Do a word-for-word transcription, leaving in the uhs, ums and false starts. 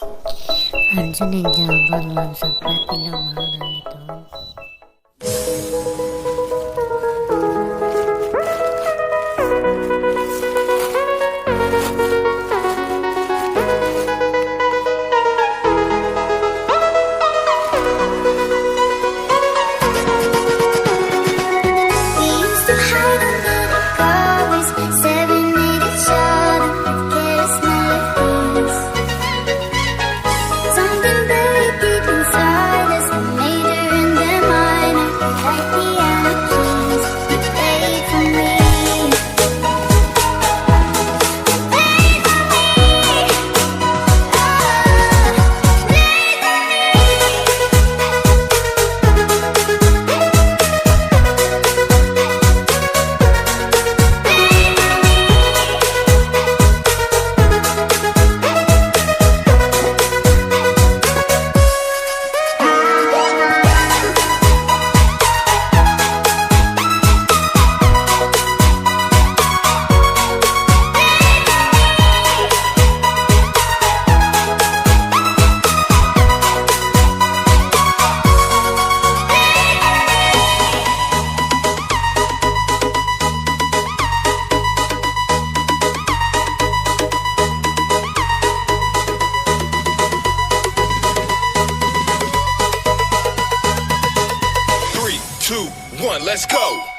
Anchun ningje abang, non subscribe pilong ha nanglitum. We used to hide under the covers, serenade each other with careless melodies. Something buried deep inside us, the major and the minor, like piano keys, you played for me. Three, two, one, let's go.